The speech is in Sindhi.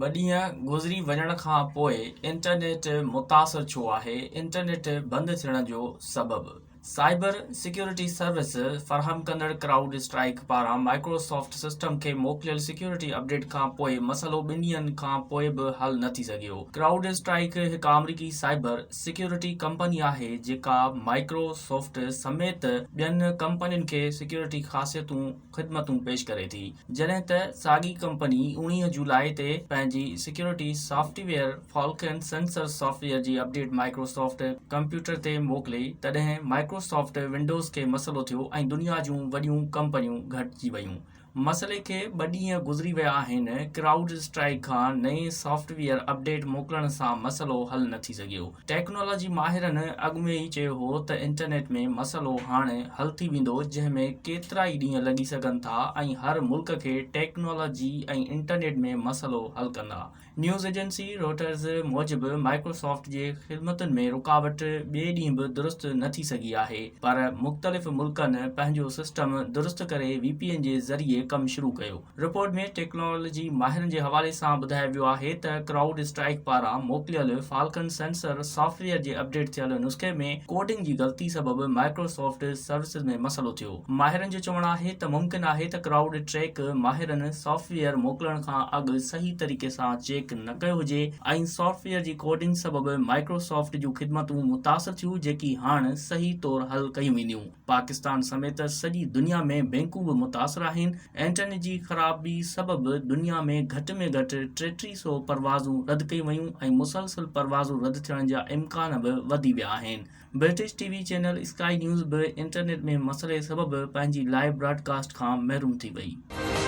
ٻه ڏينهن گذري وڃڻ کان پوء انٽرنيٽ متاثر ڇو آهي؟ انٽرنيٽ بند ٿيڻ جو سبب؟ سائبر سيڪيورٽي سروس فراهم ڪندڙ ڪرائوڊ اسٽرائيڪ پاران مائيڪروسافٽ سسٽم کي موڪليل سيڪيورٽي اپڊيٽ کان پوء مسئلو ٻن ڏينهن کان پوء به حل نه ٿي سگهيو. ڪرائوڊ اسٽرائيڪ هڪ آمريڪي سائبر سيڪيورٽي ڪمپني آهي جيڪا مائيڪرو سافٽ سميت ٻين ڪمپنين کي سيڪيورٽي خاصيتون خدمتون پيش ڪري ٿي جڏهن ته ساڳي ڪمپني 19 جولاء تي پنهنجي security software Falcon sensor software جي اپڊيٽ مائيڪروسافٽ ڪمپيوٽر تي موڪلي تڏهن مائيڪروسافٽ ونڊوز کي مسئلو ٿيو ۽ دنيا جون وڏيون ڪمپنيون گهٽجي ويون. مسئلي کي ٻه ڏينهن گذري ويا آهن، ڪرائوڊ اسٽرائيڪ کان نئين سافٽ ويئر اپڊيٽ موڪلڻ سان مسئلو حل نه ٿي سگهيو. ٽيڪنالاجي ماهرن اڳ ۾ ئي چيو هو ته انٽرنيٽ ۾ مسئلو هاڻ حل ٿي ويندو جنهن ۾ ڪيترائي ڏينهن لڳي سگهن ٿا ۽ هر ملڪ کي ٽيڪنالاجي ۽ انٽرنيٽ ۾ مسئلو حل ڪندا. نيوز ايجنسي روئٽرز موجب مائيڪروسافٽ جي خدمتن ۾ رڪاوٽ ٻئي ڏينهن به درست نه ٿي سگهي آهي پر مختلف ملڪن پنهنجو سسٽم درست ڪري وي پي اين جي ذريعي ڪم شروع ڪيو. رپورٽ ۾ ٽيڪنالاجي ماهرن جي حوالي سان ٻڌايو ويو آهي ته ڪرائوڊ اسٽرائيڪ پاران موڪليل فالڪن سينسر سافٽ ويئر جي اپڊيٽ ٿيل نسخي ۾ ڪوڊنگ جي غلطي سبب مائيڪروسافٽ سروسز ۾ مسئلو ٿيو. ماهرن جو چوڻ آهي ته ممڪن آهي ته ڪرائوڊ ٽريڪ ماهرن سافٽ ويئر موڪلڻ کان اڳ صحيح طريقي سان چيڪ نه ڪيو هجي ۽ سافٽ ويئر جي ڪوڊنگ سبب مائيڪروسافٽ جون خدمتون متاثر ٿيون جيڪي هاڻ صحيح طور حل ڪيون وينديون. پاڪستان سميت سڄي دنيا ۾ بئنڪون به متاثر آهن. انٽرنيٽ جي خرابي سبب دنيا ۾ گهٽ ۾ گهٽ 33 سئو پروازون رد ڪيون ويون ۽ مسلسل پروازون رد ٿيڻ جا امڪان به وڌي ويا آهن. British T V channel Sky News به انٽرنيٽ ۾ مسئلي سبب پنهنجي لائيو براڊ ڪاسٽ کان محروم ٿي وئي.